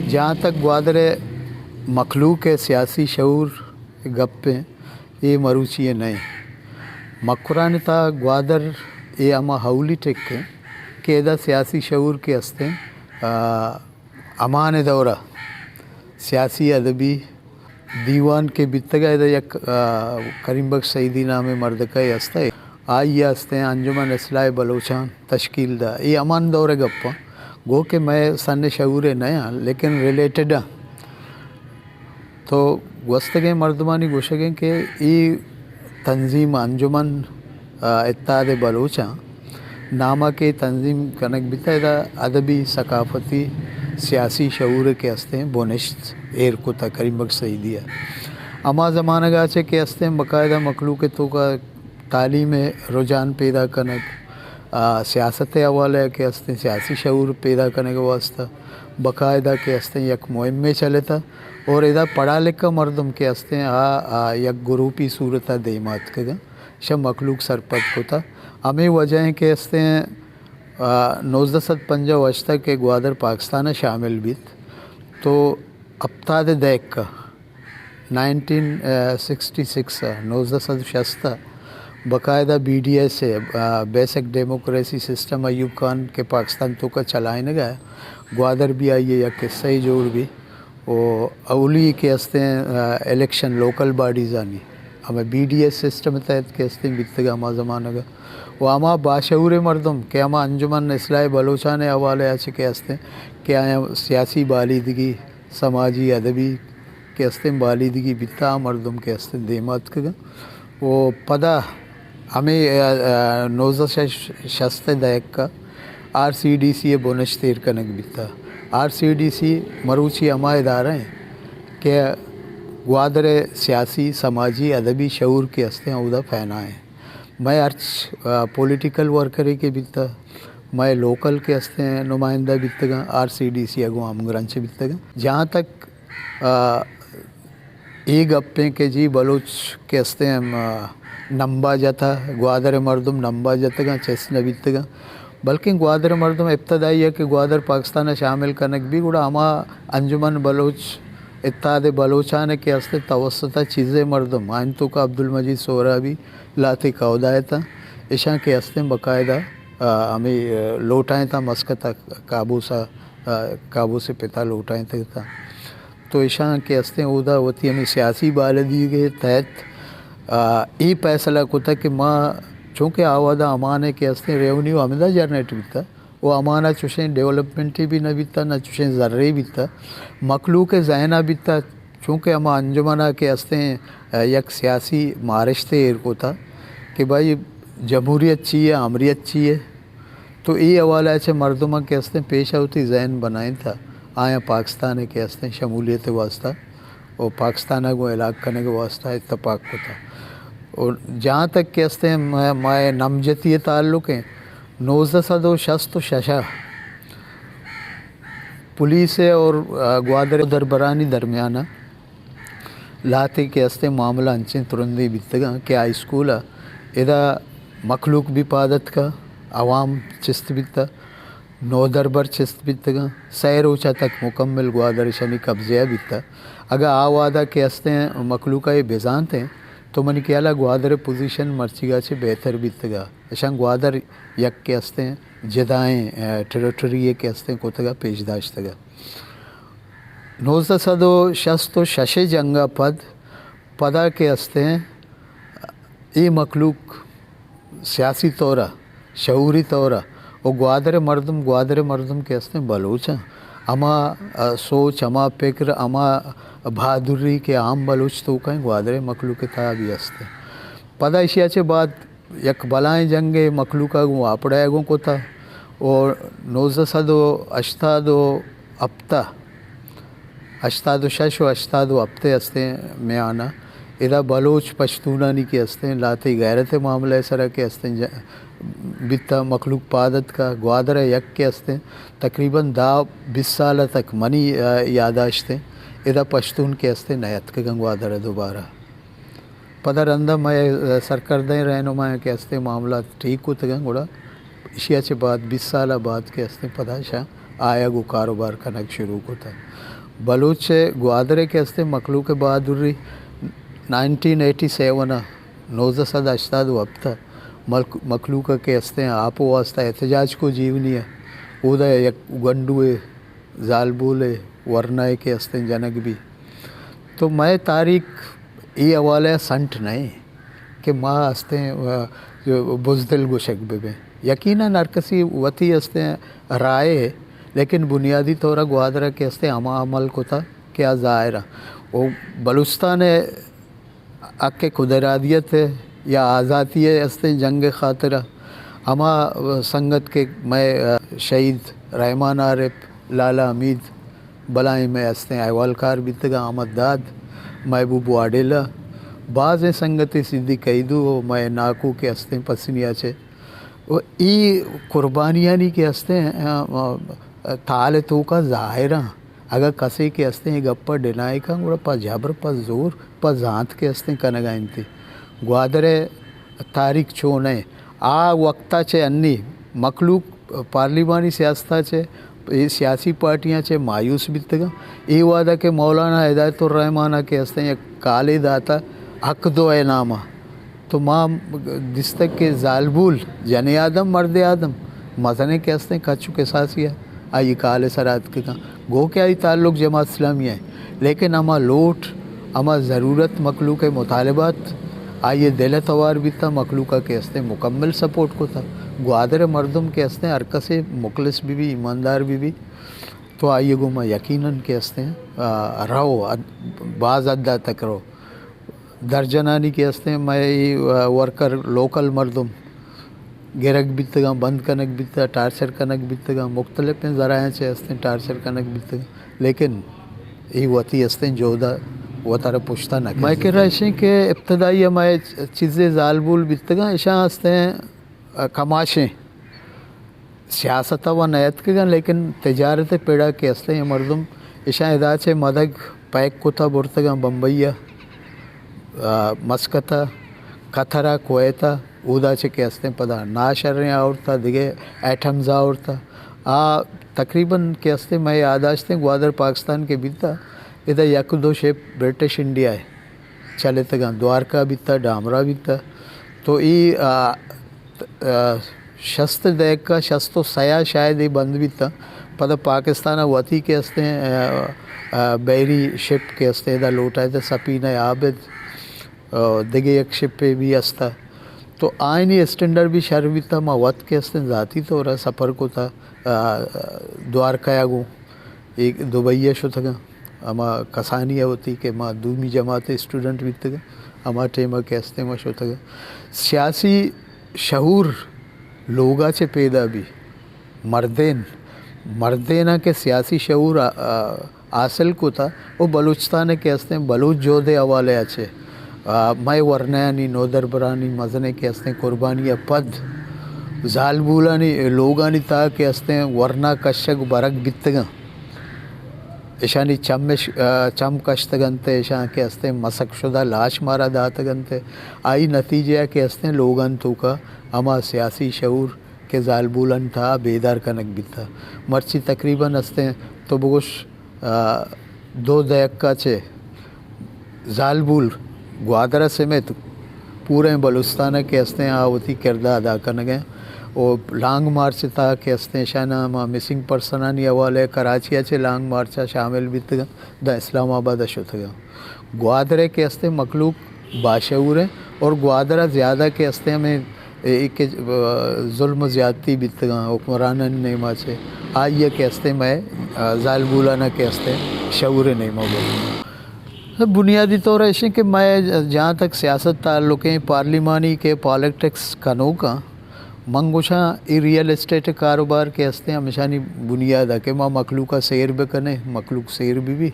جہاں تک گوادر ءِ مخلوق ءِ سیاسی شعور ءِ گپ ایں، اے مروچی ءِ نہ ایں۔ مکران ءِ تہا گوادر اے ہما اولی ٹک ایں کہ ادا سیاسی شعور کہ استیں، آ، ہمانے دور ءَ سیاسی ادبی دیوان کہ بیتگ ءَ، ادا یک، آ، کریم بخش سعیدی نامیں مردکے است ءَ، آئی ءَ استیں انجمن اصلاح بلوچان تشکیل دا۔ اے ہمان دور ءِ گپ ایں، گو کہ مئے سن شعور ءِ نہ ایں، لیکن ریلیٹڈ ایں۔ تو گوستگیں مردمانی گوشگ ایں کہ اے تنظیم انجمن، آ، اتحاد بلوچاں نام ءَ کہ تنظیم کنگ بیتہ، ادا ادبی، ثقافتی، سیاسی شعور کہ استیں بنشت ایر کتہ کریم بخش سعیدی ءَ۔ ہما زمانگ ءَ چہ کہ استیں باقاعدہ مخلوق ءِ توکا تعلیم ءِ رجحان پیدا کنگ، آ، سیاست ءِ حوالہ ءَ کہ استیں سیاسی شعور پیدا کنگ ءِ واستہ باقاعدہ کہ استیں یک مہمے چلتہ اور ادا پڑھا لکھا مردم کہ استیں آ، آ، یک گروپی صورت ءَ دیما اتکگاں، شہ مخلوق سرپد کتہ۔ ہمے وجہ ایں کہ استیں، آ، نوزدہ سد پنجاہ و ہشت ءَ کہ گوادر پاکستان ءَ شامل بیت تو ہپتاد ءِ دہک ءَ، نائنٹین سکسٹی سکس ءَ، نوزدہ سد و شست ءَ، باقاعدہ بی ڈی ایس اے، آ، basic democracy system Ayub Khan کہ پاکستان توکا چلائینگ ءَ، گوادر بھی آئی ءِ یک حصہ جوڑ بی۔ و اولی کہ استیں، آ، الیکشن لوکل باڈیزانی، ہمے بی ڈی ایس سسٹم تحت کہ استیں بیتگ ہما زمانگ ءَ۔ و ہما باشعوریں مردم کہ ہما انجمن اصلاح بلوچان ءِ حوالہ ءَ چہ کہ استیں کہ آیاں سیاسی بالیدگی، سماجی ادبی کہ استیں بالیدگی بیتہ، آ مردم کہ استیں دیما اتکگاں۔ و پدا ہمے، آ، آ، نوزدہ سد شست ءِ دہک ءَ آر سی ڈی سی ءِ بنشت ایر کنگ بیتہ۔ آر سی ڈی سی مروچی ہما ادارہ ایں کہ گوادر ءِ سیاسی، سماجی، ادبی شعور کہ استیں اودا پھینا ایں۔ مئے ہرچ، آ، پولیٹیکل ورکرے کہ بیتہ، مئے لوکل کہ استیں نمائندہ بیتگاں، آر سی ڈی سی ءَ گوں ہمگرنچ بیتگاں۔ جہاں تک، آ، اے گپ ایں کہ جی بلوچ کہ استیں، آ، نمبا جتہ، گوادر ءِ مردم نمبا جتگاں، چست نہ بیتگاں، بلکیں گوادر ءِ مردم ابتدائی ءَ کہ گوادر پاکستان ءَ شامل کنگ بی، گڑا ہما انجمن بلوچ، اتحاد بلوچان ءِ کہ استیں توسط ءَ چیزے مردم، آئین توکا عبدالمجید سہرابی، لہتے کہدایتاں، اشاں کہ استیں باقاعدہ، آ، ہمے، آ، لوٹائینتاں مسقط ءَ قابوس ءَ، آ، قابوس ءِ پتا لوٹائینتگ اتاں۔ تو اشاں کہ استیں اودا وتی ہمے سیاسی بالادیگ ءِ تحت، آ، اے فیصلہ کتگ کہ ما چونکہ آ وہدا ہمانے کہ استیں ریونیو ہمدا جنریٹ بیتہ، و ہمانا چوشیں ڈیولپمنٹے بھی نہ بیتہ، نہ چوشیں زرے بیتہ۔ مخلوق ءِ ذہنا بیتہ، چونکہ ہما انجمنا کہ استیں، آ، یک سیاسی مارشتے ایر کتہ کہ بھائی جمہوریت چی ہے، آمریت چی ہے۔ تو اے حوالہ چہ مردماں کہ استیں پیشا وتی ذہن بنائینتہ، آیاں پاکستان ءِ کہ استیں شمولیت ءِ واستہ و پاکستان ءَ گوں ہلاک کنگ ءِ واستہ اتفاق کتہ۔ و جہاں تک کہ استیں ما-، مئے نمجتی ءِ تعلق ایں، نوزدہ سد و شست و شش ءَ پولیس ءِ اور، آ، گوادر ءِ دربرانی درمیان ءَ لہتے کہ استیں معاملہ انچیں ترندیں بیتگاں کہ ہائی اسکول ءَ ادا مخلوق بھی پاد اتکہ، عوام چست بیتہ، نودربر چست بیتگاں، سئے روچ ءَ تک مکمل گوادر اشانی قبضہ ءَ بیتہ۔ اگاں آ وہدا کہ استیں مخلوق ءَ اے بزانتیں تو منی خیال ءَ گوادر ءِ پوزیشن مرچیگا چہ بہتر بیتگا۔ اشاں گوادر یک کہ استیں جدائیں، آ، ٹیریٹری یے کہ استیں کتگا پیش داشتگا۔ نوزدہ سد و شست و شش ءِ جنگ ءَ پد، پدا کہ استیں اے مخلوق سیاسی طور ءَ، شعوری طور ءَ، و گوادر ءِ مردم، گوادر ءِ مردم کہ استیں بلوچ ایں، ہما، آ، سوچ، ہما فکر، ہما بہادری کہ عام بلوچ توکا ایں، گوادر ءِ مخلوق ءِ تہا بھی استیں۔ پدا اشیا چہ بعد یک بلائیں جنگے مخلوقا گوں واپڈایا گوں کتا و نوزدہ سد و ہشتاد و ہپت ءَ، ہشتاد و شش و ہشتاد و ہپت ءِ استیں میان ءَ ادا بلوچ پشتونانی کہ استیں لہتے غیرت ءِ معاملہ ءِ سرا کہ استیں ج-، بیتا، مخلوق پاد اتکا، گوادر ءَ یک کہ استیں تقریباً دہ بیست سال ءَ تک منی، آ، یاداشت ایں ادا پشتون کہ استیں نیاتکگاں گوادر ءَ دوبارہ۔ پدا رندا مئے سرکردہیں رہنمایاں کہ استیں معاملات ٹھیک کتگاں، گڑا اشیا چہ بعد بیست سال ءَ بعد کہ استیں پدا اشاں آیگ و کاروبار کنگ شروع کتہ۔ بلوچ ء گوادر ء کہ استیں مخلوق بہادری نائنٹین ایٹی سیون ء، نوزدہ سد ہشتاد و ہپت ء ملک-، مخلوق ء کہ استیں آپ و واسطہ احتجاج کو جیونی ء، اودا یک گنڈو ء زالبول ء ورنا ء کہ استیں جنگ بی۔ تو مئے تاریخ اے حوالہ ء سنٹ نہ ایں کہ ما استیں، آ، بزدل گوشگ بہ بیں۔ یقیناً ہر کسی وتی استیں رائے، لیکن بنیادی طور ء گوادر ء کہ استیں ہما عمل کتا کہ آ ظاہر ء۔ و بلوچستان ء حق خود ارادیت ء یا آزاتی ء استیں جنگ ء خاطر ء ہما سنگت کہ مئے، آ، شہید رحمان عارف، لالا حمید، بلاہیں مئے استیں احوالکار بیتگاں، احمد داد، محبوب واڈیلا، بازیں سنگتے، صدیق عیدو و مئے ناکو کہ استیں پسنیا چہ۔ و ای قربانیانی کہ استیں، آ، آ، تال توکا ظاہراں۔ اگاں کسے کہ استیں اے گپ ء ڈینائی کن، گڑا پہ جبر، پہ زور، پہ زانت کہ استیں کنگا انت۔ گوادر ء تاریخ چون ء آ وقت ء چہ انی مخلوق پارلیمانی سیاست ء چہ، اے سیاسی پارٹیاں چہ مایوس بیتگاں۔ اے وہد ء کہ مولانا ہدایت الرحمان ء کہ استیں یک کالے داتہ حق دو ء نام ء، تو ما دیستگ کہ زالبول، جنیں آدم، مردیں آدم، مزنیں کہ استیں کچ و کساسی ء آئی کال ء سرا اتکگاں۔ گو کہ آئی تعلق جماعت اسلامی ء، لیکن ہما لوٹ، ہما ضرورت، مخلوق ء مطالبات آئی ء دل ء توار بیتاں، مخلوق ء کہ استیں مکمل سپورٹ کتہ۔ گوادر ء مردم کہ استیں ہر کسے مخلص بہ بی، ایماندار بہ بی، تو آئی ء گوما یقیناً کہ استیں، آ، رو اد-، باز حد ء تک رو۔ درجنانی کہ استیں مئے اے، آ، ورکر، لوکل مردم گرگ بیتگاں، بند کنگ بیتگ، ٹارچر کنگ بیتگاں، مختلفیں ذرائعاں چہ استیں ٹارچر کنگ بیتگ، لیکن اے وتی استیں جہد ء وتارا پشتا نہ کنت۔ مئے کرا اشیں کہ ابتدائی ء مئے چیزے زالبول بیتگاں، اشاں استیں، آ، کماشیں سیاست ء و نیتکگاں، لیکن تجارت ء پڑا کہ استیں اے مردم اشاں ادا چہ مدگ پیک کتا برتگاں بمبئی ء، آ، مسقط ء، قطر ء، کویت ء، اودا چہ کہ استیں پدا ناشریں آورتا، دگہ ایٹمز آورتا۔ آ تقریباً کہ استیں مئے یاداشتیں گوادر پاکستان کہ بیتا، ادا یک دو شپ برٹش انڈیا ء چلتگاں، دوارکا بیتا، ڈامرا بیتا۔ تو اے، آ، آ، شست ء دہک ء، شست و سئے ء شاید اے بند بیتاں۔ پدا پاکستان ء وتی کہ استیں، آ، آ، بحری شپ کہ استیں، ادا لوٹائے تہ سفینہ عابد، آ، دگہ یک شپے بھی استا۔ تو آئینی اسٹینڈرڈ بھی شر بیتا۔ ما وت کہ استیں ذاتی طور ء سفر کتا، آ، دوارکا ء گوں۔ اے دبئی ء شتگاں، ہما کسانی ء وتی کہ ما دومی جماعت ء اسٹوڈنٹ بیتگاں، ہما ٹائم ء کہ استیں ما شتگاں۔ سیاسی شعور لوگ ء چہ پیدا بی، مردین، مردین ء کہ سیاسی شعور ء، ء حاصل کتا، و بلوچستان ء کہ استیں بلوچ جہد ء حوالے ء چہ آ، مئے ورنایانی، نودربرانی مزنیں کہ استیں قربانی ء پد زالبولانی لوگانی تہا کہ استیں ورنا کشگ برگ بیتگاں۔ اشانی چمش-، آ، چم کشتگ انت، اشاں کہ استیں مسخ شدہ لاش مارا داتگ انت۔ آئی نتیجہ ء کہ استیں لوگان توکا ہما سیاسی شعور کہ زالبولان تہا بیدار کنگ بیتہ۔ مرچی تقریباً استیں تو بگوش آ، دو دہک ء چہ زالبول گوادر ء سمیت پوریں بلوچستان ء کہ استیں آ وتی کردار ادا کنگ ء و لانگ مارچ ء تہا کہ استیں اشاناں ہما مسنگ پرسنانی حوالہ ء کراچی ء چہ لانگ مارچ ء شامل بیتگ انت، داں اسلام آباد ء شتگ انت۔ گوادر ء کہ استیں مخلوق باشعور انت اور گوادر ء زیادہ کہ استیں ہمیں اے کہ، آ، ظلم و زیادتی بیتگاں حکمرانانی نیما چہ، آئی ء کہ استیں مئے، آ، زالبولانا کہ استیں شعور ء نیما بوتگ۔ بنیادی طور ء ایشیں کہ مئے جہاں تک سیاست تعلق ایں، پارلیمانی کہ پالیٹکس کنوکاں، من گوشاں اے ریئل اسٹیٹ ء کاروبار کہ استیں ہمیشانی بنیاد ء کہ ما مخلوق ء سیر بکنیں، مخلوق سیر بہ بی،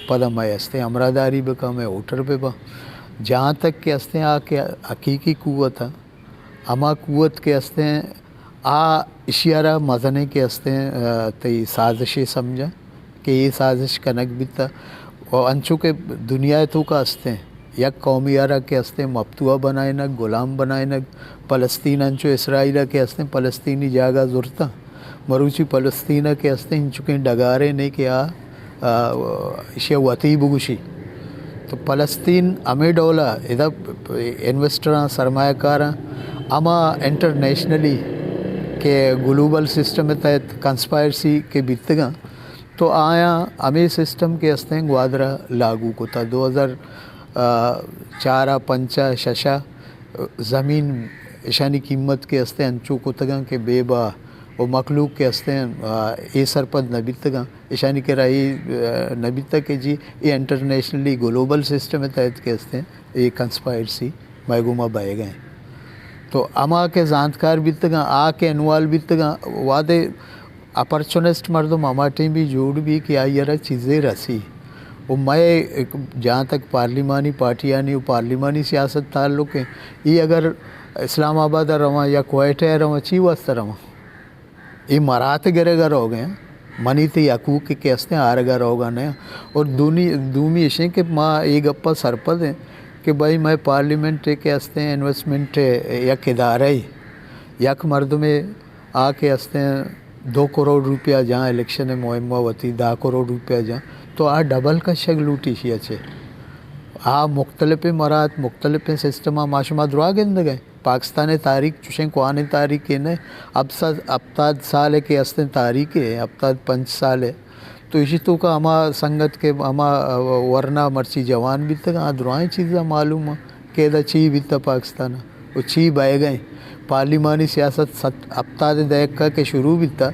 پدا مئے استیں ہمراہداری بکن، مئے ووٹر بہ باں۔ جہاں تک کہ استیں آ کہ حقیقی قوت ء، ہما قوت کہ استیں، آ اشی ء را مزنیں کہ استیں، آ، تئی سازشے سمجھاں کہ اے سازش کنگ بیتہ۔ و انچو کہ دنیا ء توکا استیں، یک قومی ء را کہ استیں مفتوح بنائینگ، غلام بنائینگ، فلسطین انچو اسرائیل ء کہ استیں فلسطینی جاگہ زرتاں، مروچی فلسطین ءَ کہ استیں انچکیں ڈگارے نے کہ آ، آ، ایشی ءَ وتی بگوشی۔ تو فلسطین ہمے ڈول ءَ ادا انویسٹراں، سرمایہ کاراں، ہما انٹرنیشنلی کہ گلوبل سسٹم ءِ تحت کنسپائرسی کہ بیتگاں، تو آیاں ہمے سسٹم کہ استیں گوادر ءَ لاگو کتا۔ دو ہزار چار ءَ، پنچ ءَ، شش ءَ زمین اشانی قیمت کہ استیں انچو کتگاں کہ بے بہا و مخلوق کہ استیں، آ، اے سرپد نہ بیتگاں، اشانی کرا اے، آ، نہ بیتگ کہ جی اے انٹرنیشنلی گلوبل سسٹم ءِ تحت کہ استیں اے کنسپائرسی مئے گوما بئیگ ءَ انت۔ تو ہما کہ زانتکار بیتگاں، آ کہ انوالو بیتگاں، وہدے اپرچونسٹ مردم ہما ٹیم بھی جوڑ بی کہ آئی ءَ را چیزے رسی۔ و مئے جہاں تک پارلیمانی پارٹیانی و پارلیمانی سیاست تعلق ہے، ای اگر اسلام آباد ءَ رواں یا کوئٹہ ءَ رواں، چی واسطہ رواں؟ ای مرات گرگ ءَ روگ ءَ، منی تئی حقوق کہ استیں آرگ ءَ روگ ءَ نہ۔ اور دونی، دومی اشیں کہ ما اے گپ ءَ سرپد ہیں کہ بھائی مئے پارلیمنٹ کہ استیں انویسٹمنٹ یک ادارہ، یک مردمے آ کہ استیں دو کروڑ روپیہ جاں الیکشن مہم ءَ وتی، دہ کروڑ روپیہ جاں، تو آ ڈبل کشگ لوٹی اشی ءَ چہ۔ آ مختلفیں مرات، مختلفیں سسٹم ءَ ما شما درا گندگ ءَ۔ پاکستان ءِ تاریخ چوشیں کوانیں تاریخے نہ، ہپت سد ہپتاد سال ءِ کہ استیں تاریخے، ہپتاد پنچ سال ءِ۔ تو ایشی توکا ہما سنگت کہ ہما ورنا مرچی جوان بیتگ، آ درائیں چیزاں معلوم ءَ کہ ادا چی بیتا پاکستان ءَ و چی بئیگ ءَ۔ پارلیمانی سیاست ست، ہپتاد ءِ دہک ءَ کہ شروع بیتا،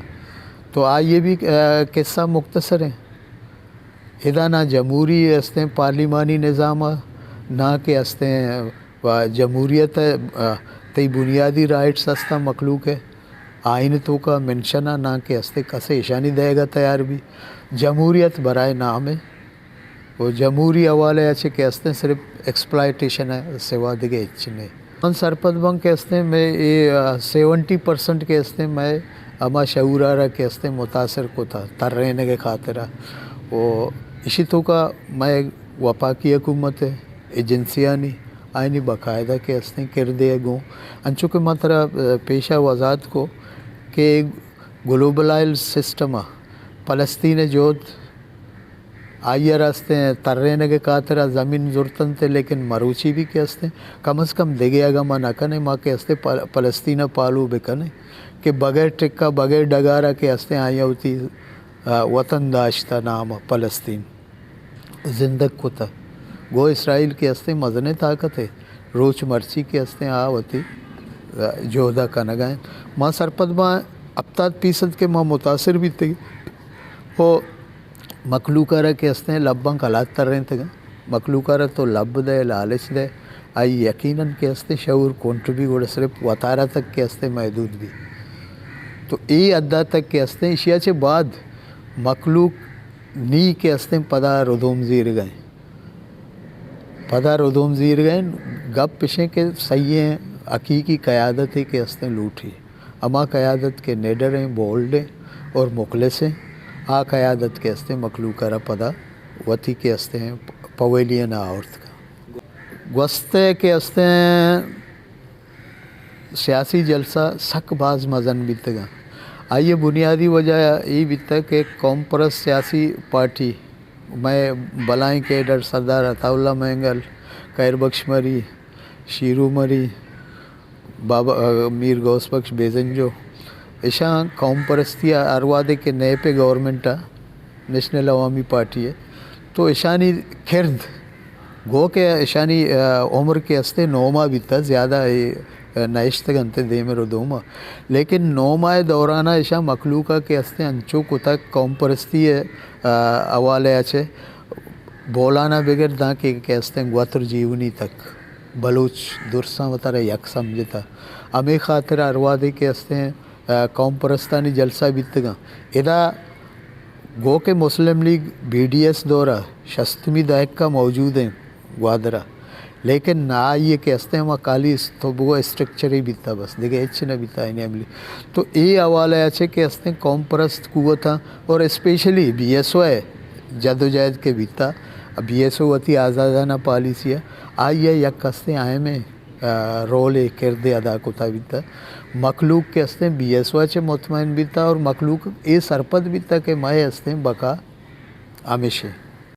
تو آئی ءِ بھی، آ، قصہ مختصر ہیں۔ ادا نہ جمہوری استیں پارلیمانی نظام ءَ، نہ کہ استیں و جمہوریت ءَ، آ، تئی بنیادی رائٹس ہستاں مخلوق ءِ، آئین توکا منشن ءَ، نہ کہ استیں کسے اشانی دئیگ ءَ تیار بی۔ جمہوریت برائے نام ءَ و جمہوری حوالے ءَ چہ کہ استیں صرف ایکسپلائٹیشن ءَ سوا دگہ ہچ نہ۔ من سرپد باں کہ استیں مئے اے، آ، سیونٹی پرسنٹ کہ استیں مئے ہما شعور ءَ را کہ استیں متاثر کتا ترینگ ءِ خاطر ءَ۔ و اشی توکا مئے وفاقی حکومت ءِ ایجنسیانی آئینی باقاعدہ کہ استیں کردے ءَ گوں، انچو کہ ما ترا، آ، پیشا وضاحت کو کہ گلوبلائز سسٹم ءَ فلسطین ءِ جہد آئی ءَ را استیں ترینگ ءِ خاطر ءَ زمین زرتنت، لیکن مروچی بھی کہ استیں کم از کم دگہ اگاں ما نہ کنیں، ما کہ استیں پل-، فلسطین ءَ پالو بکنیں کہ بغیر ٹکا، بغیر ڈگار ءَ کہ استیں آئی ءَ وتی، آ، وطن داشتہ نام فلسطین۔ زندگ کتہ۔ گوں اسرائیل کہ استیں مزنیں طاقتے، روچ مرچی کہ استیں آ وتی، آ، جہد ءَ کنگ ءَ انت۔ ما سرپد باں ہپتاد فیصد کہ ما متاثر بیتگ و مخلوق ءَ را کہ استیں لباں کلات ترینتگ۔ مخلوق ءَ را تو لب دے، لالچ دے، آئی یقیناً کہ استیں شعور کنٹ بی، گڑا صرف وتارا تک کہ استیں محدود بی۔ تو اے حد ءَ تک کہ استیں، اشی ءَ چہ بعد مخلوق نی کہ استیں پدا ردوم زیرگ ءَ انت۔ پدا ردوم زیرگ ءَ انت۔ گپ اشیں کہ صحیح ہیں، حقیقی قیادتے کہ استیں لوٹی۔ ہما قیادت کہ نڈر ہیں، بولڈ ہیں اور مخلص ہیں، آ قیادت کہ استیں مخلوق ءَ را پدا وتی کہ استیں پویلین ءَ آورت کن۔ گوستہ کہ استیں سیاسی جلسہ سک باز مزن بیتگاں۔ آئی ءِ بنیادی وجہ اے بیتگ کہ قوم پرست سیاسی پارٹی، مئے بلائیں کیڈر سردار عطا اللہ مینگل، خیر بخش مری، شیرو مری، بابا، میر غوث بخش بیزنجو، اشاں قوم پرستی ءَ ہر وہدے کہ نیپ ءِ گورنمنٹ ءَ، نیشنل عوامی پارٹی ءَ، تو اشانی کرد گو کہ اشانی، آ، عمر کہ استیں نو ماہ بیتا، زیادہ اے، آ، نہ اشتگ انت دیم ءَ ردوم ءَ۔ لیکن نو ماہ ءِ دوران ءَ اشاں مخلوق ءَ کہ استیں انچو کتگ قوم پرستی ءِ، آ، حوالے ءَ چہ بولان ءَ بگر داں کہ، کہ استیں گوتر جیونی تک بلوچ درساں وتارا یک سمجھتا۔ ہمے خاطر ءَ ہر وہدے کہ استیں آ، قوم پرستانی جلسہ بیتگاں۔ ادا گو کہ مسلم لیگ بی ڈی ایس دور ءَ شستمی دہک ءَ موجود ایں گوادر ءَ، لیکن نہ آئی ءَ کہ استیں ہما خالی است-، تو بگو اسٹرکچر ہی بیتا بس، دگہ ہچ نہ بیتا آئینی عملی۔ تو اے حوالہ ءَ چہ کہ استیں قوم پرست قوتاں اور اسپیشلی بی ایس او ءِ جدوجہد کہ بیتا، بی ایس او وتی آزادانہ پالیسی ءَ، آئی ءَ یک استیں اہمیں آ، رولے کردے ادا کتا بیتا۔ مخلوق کہ ہستیں بی ایس او ءَ چہ مطمئن بیتا اور مخلوق اے سرپد بیتا کہ مئے ہستیں بقا ہمیشیں۔